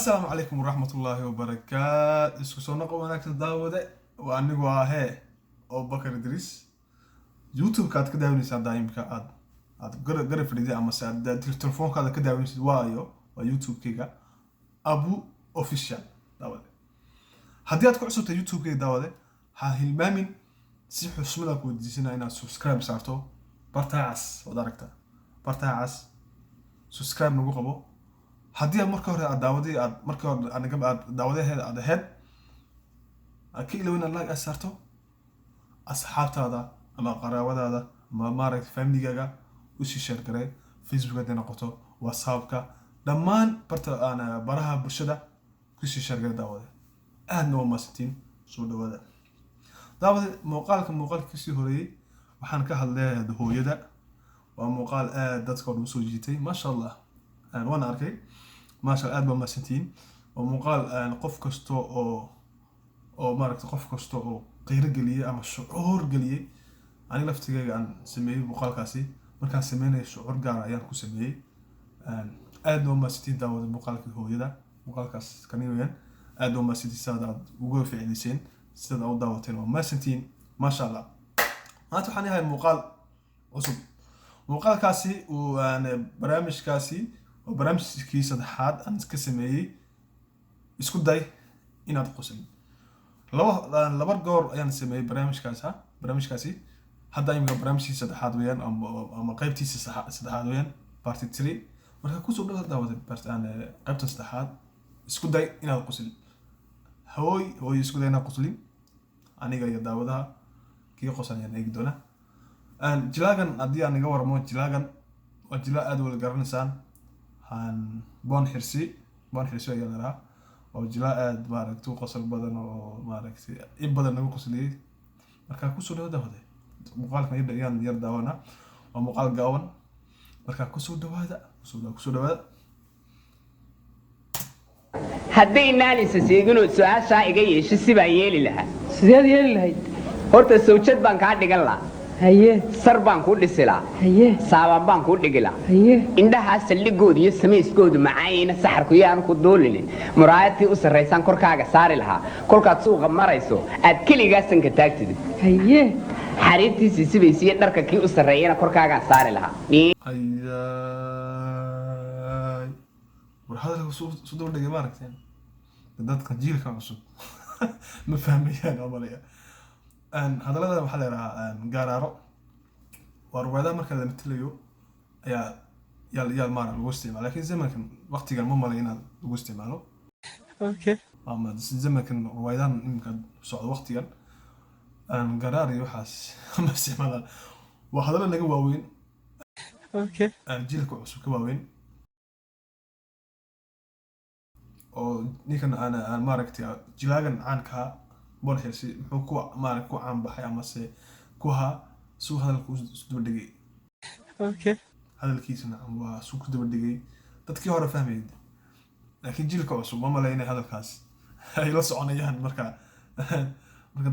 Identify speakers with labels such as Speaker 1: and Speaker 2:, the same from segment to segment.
Speaker 1: Assalaamu calaykum waraxmatullaahi wabarakaat. Isku soo noqo wanaagsan, daawade. Waa anigu ahee oo Bakar Idriis. YouTube-ka aad ka daawanaysaa daa'imka aad garab fadhiday amase aad telefoonkaada ka daawanaysid, waayo waa YouTube-kayga Abu Official. Daawade, haddii aad ku cusubtahay YouTube-kayga, daawade, ha hilmaamin, si xusmada ku weydiisanaa inaad subscribe saarto bartaa cas. Waad aragtaa bartaa cas, subscribe nagu qabo. Haddii aad marka hore aad daawaday, aad marka hore aniga aad daawadaheeda aad ahayd, aad ka ilowin inaad like aad saarto, asxaabtaada ama qaraabadaada ama maaragtay familigaaga usii share garee, Facebook hadday noqoto, WhatsAppka, dhammaan barta aan baraha bulshada kusii share garee. Daawade, aadna waa mahadsantiin. Soo dhawaada, daawade. Muuqaalka kasii horeeyey waxaan ka hadlay hooyada. Waa muuqaal aad dadka oo dhan usoo jiitay, maasha Allah. Waan arkay, maasha Allah, aad baa mahadsantiin. Waa muuqaal qof kasta oo maaragtay, qof kasta oo qiiro geliyey ama shucuur geliyey. Aniga laftigayga aan sameeyey muuqaalkaasi, markaan sameynayo shucuur gaar ah ayaan ku sameeyey. Aadna waa mahadsantiin, daawada. Muuqaalkii hooyada, muuqaalkaas kani weeyaan. Aad waa mahadsantiin sidaad aad uga ficliseen, sidaad aad u daawateen. Waa mahadsantiin, maasha Allah. Maanta waxaan yahay muuqaal cusub. Muuqaalkaasi uu barnaamijkaasi waa barnaamijkii saddexaad aan ka sameeyey isku day inaad qoslin. Laba goor ayaan sameeyey barnaamijkaas. Barnaamijkaasi hadda imika barnaamijkii saddexaad weeyaan, ama qaybtiisa saddexaad weeyaan, part 3. Marka kusoo dhawaad, daawada, qaybta saddexaad, isku day inaad qoslin. Hooy hooy, isku day inaad qoslin. Aniga iyo daawadaha kii qosan ayaan eegi doonaa. Jilaagan haddii aan iga waramo, jilaagan waa jilaa aad wada garanaysaan, Boon Xirsi. Boon Xirsi ayaa la dhahaa. Waa jilaa aad maaragtay u qosol badan oo maaragtay in badan nagu qosliyey. Marka kusoo dhawaada, daawade. Muuqaalkan yar ayaan yar daawanaa, waa muuqaal gaaban. Marka kusoo dhawaada, kusoo dhawaada.
Speaker 2: Haddaynaan isa seeginoo su-aashaa iga yeesho, sibaan yeeli lahaa.
Speaker 3: Sideed yeeli lahayd?
Speaker 2: Horta sawjad baan kaa dhigan lahaa.
Speaker 3: Haye.
Speaker 2: Sar baan kuu dhisi lahaa.
Speaker 3: Haye.
Speaker 2: Saabaan baan kuu dhigi lahaa.
Speaker 3: Haye.
Speaker 2: Indhahaa saldhigooda iyo samayskoodu macaayina, saxarku yaanu ku duulinin, muraayadtii u sarraysaan korkaaga saari lahaa. Kolkaad suuqa marayso aad keligaa sanka taagtidid.
Speaker 3: Haye.
Speaker 2: Xariirtii sisibaysiiyo dharka kii u sarreeyana korkaagaan saari lahaa.
Speaker 1: Hayaay, war hadalka su daba dhigay, maaragteen? Dadka jiilka cusub ma fahmayaan oo malaya. Hadallada waxaa la yidhahaa gaaraaro. Waa ruwaayadaha marka la matelayo ayaa yaa maara lagu isticmaala, laakiin zamankan, waqtigan, ma malay inaad lagu isticmaalo ama zamankan ruwaayadahan iminka socdo waqtigan garaar iyo waxaas ma isticmaalaan. Waa hadallo naga waaweyn, jiilka cusub ka waaweyn, oo ninkan aan maaragtay jilaagan caankaa Boon Xirsi muxuu ku maarag ku caan baxay amase ku ahaa suu hadalka isu daba dhigay. Hadalkiisana waa suu ku daba dhigay. Dadkii hore fahmayay, laakiin jiilka cusub ma malay inay hadalkaas ay la soconayaan. Marka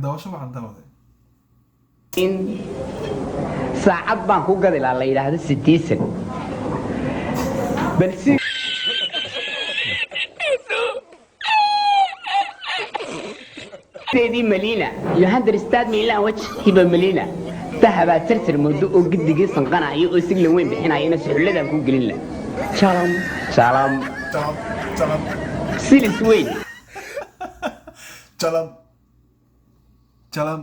Speaker 1: daawasho waxaan daawaday.
Speaker 2: Saacad baan ku gadi lahaa la yidhaahdo sitiisan bal si sideedii Malina you understand me language hiba Malina dahabaa tirtir muddo oo gidigii sanqanaya oo siglan weyn bixinayana suxulladan ku gelin lah, jalam jalam.
Speaker 1: Jalam jalam.
Speaker 2: Silis weyn.
Speaker 1: Jalam jalam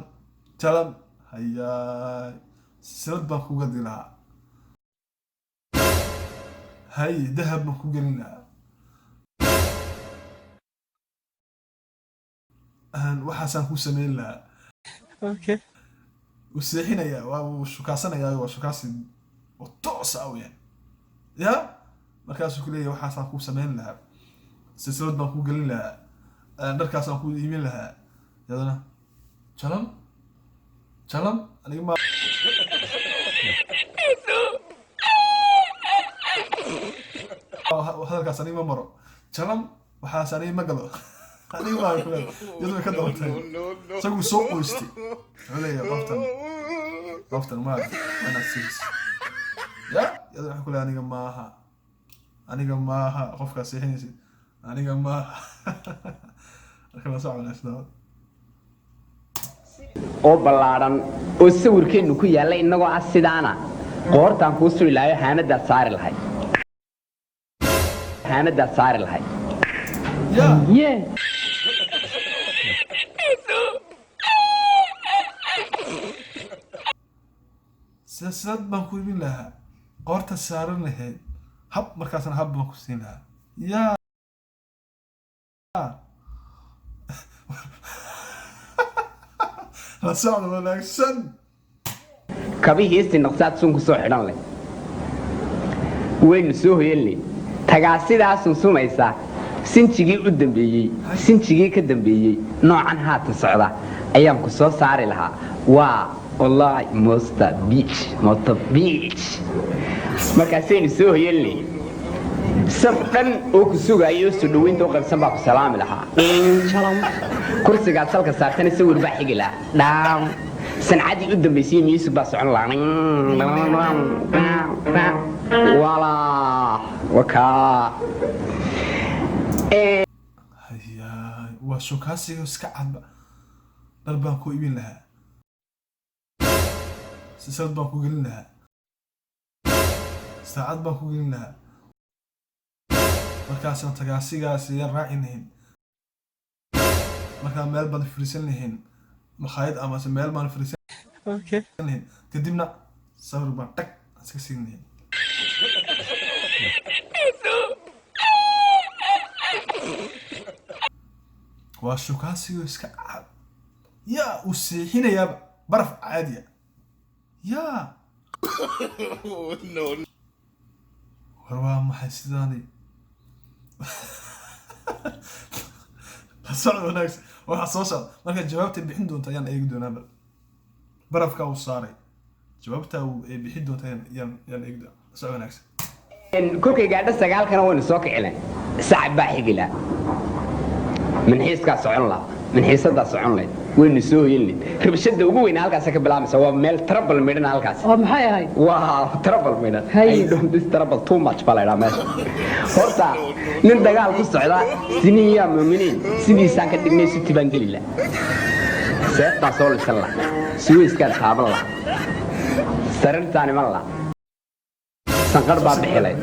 Speaker 1: jalam. Hayaay, silad baan ku gadi lahaa, hay, dahab baan ku gelin lahaa, waxaasaan ku sameyn lahaa. Wuu seexinayaa, waa wuu shukaasanayaa, waa shukaasi oo toos ah weyaan ya. Markaasuu ku leeyahay waxaasaan ku sameyn lahaa, silsilad baan ku gelin lahaa, dharkaasaan ku iibin lahaa. Yadana jalam jalam. Aniga ma hadalkaas aniga ma maro. Jalam, waxaas aniga ma galo, aniga maa ku leeyahay. Iyadu way ka dabatay, isagu soo qoystay. Wuxuu leeyahay qoftan ma waanaad siris ya. Iyadu waxay ku leeyahay aniga maaha, aniga maaha qofkaas seexinaysid. Aniga ma marka la socon isna.
Speaker 2: Oo ballaadhan oo sawirkeennu ku yaalla innagoo ah sidaana qoortaan kuu suri lahayo, haanadaad saari lahayd, haanadaad saari lahayd.
Speaker 1: Ya.
Speaker 2: Ye.
Speaker 1: Silsilad baan ku iibin lahaa, qoorta saaran lahayd, hab markaasna hab baan ku siin lahaa. Ya, la socda wanaagsan.
Speaker 2: Kabihii sinaqsaad suun ku soo xidhan leh, waynu soo hoyanley. Tagaa sidaa sunsumaysa, sinjigii u dambeeyey, sinjigii ka dambeeyey, noocan haatan socda ayaan ku soo saari lahaa. Waa wallahi mosta beach, mosta beach. Markaasaynu soo hoyanley, saf dhan oo ku sugaayo oo soo dhaweynta u qaybsan baa ku salaami lahaa. Jalam, kursigaad salka saartana sawir baa xigi lahaa. Dhaam, sancadii u dambaysay music baa socon lahaa. Walaa wakaa.
Speaker 1: Hayaay, waa shukaasiga iska cadba. Dhar baan ku iibin lahaa, silsilad baan ku gelin lahaa, saacad baan ku gelin lahaa, markaasna tagaasigaas ayaan raaci lahayn, markaa meel baan firiisan lahayn, makhaayad amase meel baan firiisan lahayn, kadibna sawir baan dhag iska siin lahayn. Waa shukaasigo iska cad. Yaa uu seexinayaaba baraf caadiya. Yaa, war waa maxay sidaani? La socod wanaagsan, waxaa soo socda marka jawaabta bixin doonta ayaan eegi doonaa. Bal barafka uu saaray, jawaabta uu ay bixin doonta ayaan eegi doonaa. La socod wanaagsan.
Speaker 2: Kolkay gaadho 9-kana waynu soo kicilen, sacab baa xigi laha, minxiiskaa socon laha, minxiisadaa socon lahayd, waynu soo hoyanlayd. Rabshada ugu weyna halkaasa ka bilaabaysa. Waa meel trouble midhan halkaas.
Speaker 3: Oo maxay ahayd?
Speaker 2: Waa trouble midhan.
Speaker 3: Haye.
Speaker 2: I don't this trouble too much baa la idhaha meesha. Horta nin dagaal ku socda siniin yaa muuminiin sidiisaan ka dhignay, city baan geli laha, seeftaan soo lisan laha, suweyskaan taaban laha, sariirtaan iman laha, sanqar baa bixi lahayd.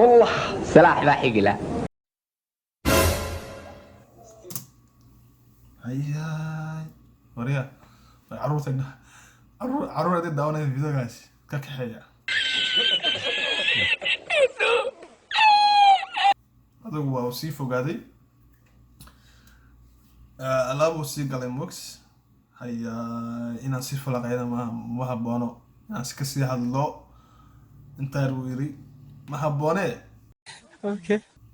Speaker 2: Allah, salaax baa xigi laha.
Speaker 1: Hayaay, warya, war caruurta, caruur, caruur hadday daawanaya videogaasi ka kaxeeya. Adigu waa uu sii fogaaday, alaab uu sii galay mox. Hayaay, inaan si falaqayna ma haboono, inaan si kasii hadlo intaan uu yiri ma habboonee.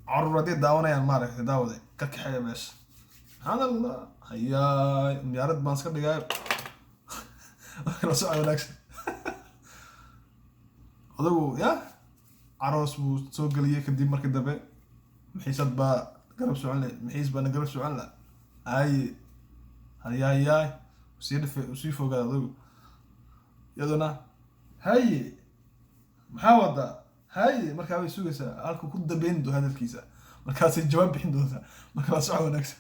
Speaker 1: Caruur hadday daawanayaan, maaragtay, daawade, ka kaxeeya meesha. Subxaan Allah, hayaay, miyaarad baan iska dhigay. La socod wanaagsan. Adigu ya caroos buu soo geliyey, kadib markii dambe maxiisad baa garab socon leh, maxiis baana garab socon la. Haye, hayaay, sii dhife, sii fogaada. Adigu iyaduna haye, maxaa wadaa? Haye, markaa way sugaysaa halkuu ku dambeyn doo hadalkiisa, markaasay jawaab bixin doontaa. Marka la socod wanaagsan.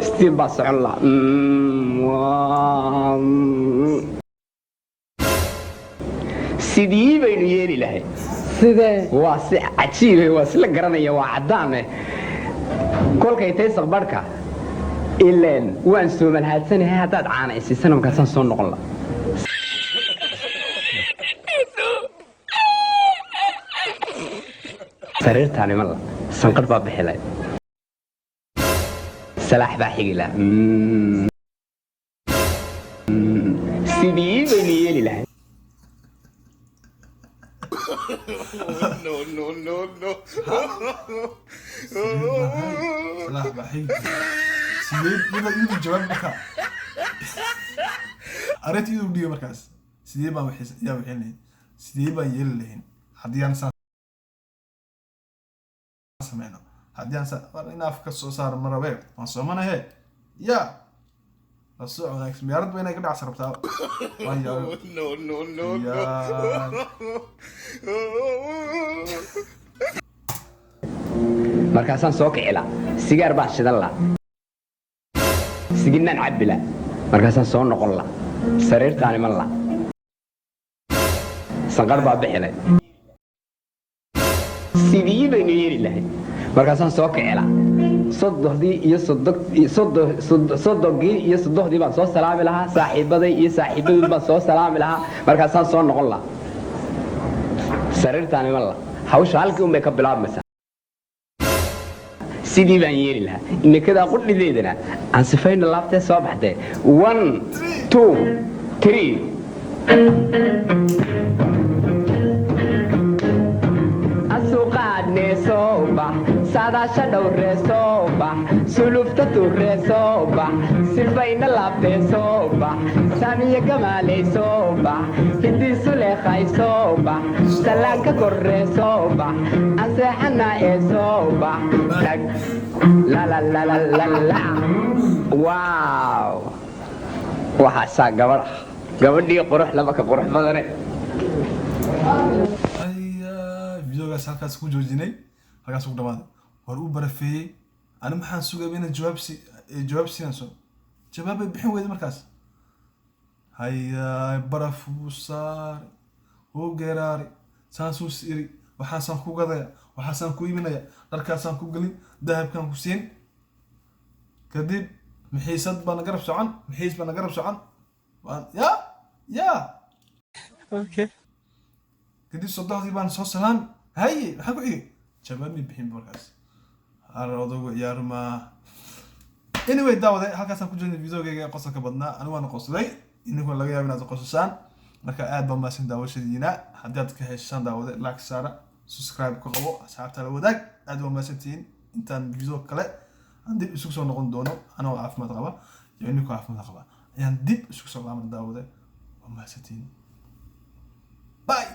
Speaker 2: Steam baa socon laha. Sidii baynu yeeli lahayd?
Speaker 3: Sidee?
Speaker 2: Waa si cajiibe, waa si la garanaya, waa caddaane. Kolkay tay saqbarhka ileen waan soomalhaadsanahay, haddaad caana isiisana markaasaan soo noqon la. Sariirtaan iman la, sanqadh baa bixi lahayd, salaax baa xigi laha. Sidii baynu yeeli lahayd?
Speaker 1: Salaax baa xigi. Sidee iyadu jawaab markaa arrinta iyadu dhiga markaas, sidee baan yaa wixin lahayn, sidee baan yeeli lahayn haddii aan saan sameyno, haddii aan war in afka soo saaro ma rabe, waan soomanahe. Ya. La soco wanaagsan, miyaaradba inay ka dhacsa rabtaa. Waan yaabay.
Speaker 3: No, no, no, no.
Speaker 1: Yaa.
Speaker 2: Markaasaan soo kici la, sigaar baan shidan la, siginaan cabbi la, markaasaan soo noqon la, sariirtaan iman la, sanqar baa bixilay, sidii baynu yeeli lahayd. Markaasaan soo kici la, sodohdii iyo sodogii iyo sodohdii baan soo salaami lahaa, saaxiibaday iyo saaxiibadood baan soo salaami lahaa. Markaasaan soo noqon lahaa, sariirtaan iman la, hawsha halkii un bay ka bilaabmaysaa, sidii baan yeeli lahaa. Imikadaa qudhideedana aan sifayna laabtee soo baxdee. 1, 2, 3. Asuqaadnee soo bax, saadaasha dhowree soo bax, sulufta turree soo bax, silbayna laabtee soo bax, saamiye gamaaley soo bax, hindisu leekhay soo bax, sallaanka korree soo bax, anseexana ee soo bax, dhag lalalalalala. Waaw, waxaasaa gabadh ah, gabadhii qurux laba ka qurux badane.
Speaker 1: Aya, videogaas halkaas ku joojinay, halkaas ku dhamaaday. War uu barafeeyey. Ani maxaan sugayba inay jawaab si jawaab siinayso, jawaab bay bixin weyday markaas. Haya, baraf wuu saaray, wuu geeraaray, saasuu is iri, waxaasaan ku gadaya, waxaasaan ku iibinaya, dharkaasaan ku gelin, dahabkaan ku siin. Kadib mixiisad baana garab socon, mixiis baana garab socon. Waan ya ya. Kadib sodohdii baan soo salaami. Haye, maxaa ku xigay? Jawaab mi bixin markaas. Har odagu ciyaarma. Anyway, daawade, halkaasaan ku jirnay videogayga qosolka badnaa. Anigu waan qoslay, idinkuna laga yaabo inaad qososaan. Marka aad baa mahadsan daawashadiina. Haddii aad ka heshaan, daawade, like saara, subscribe ku qabo, asxaabta la wadaag. Aad baa mahadsantihiin. Intaan video kale aan dib isugu soo noqon doono, anoo caafimaad qaba iyo idinkoo caafimaad qaba ayaan dib isugu soo laaban. Daawade, waa mahadsantihiin. Bye.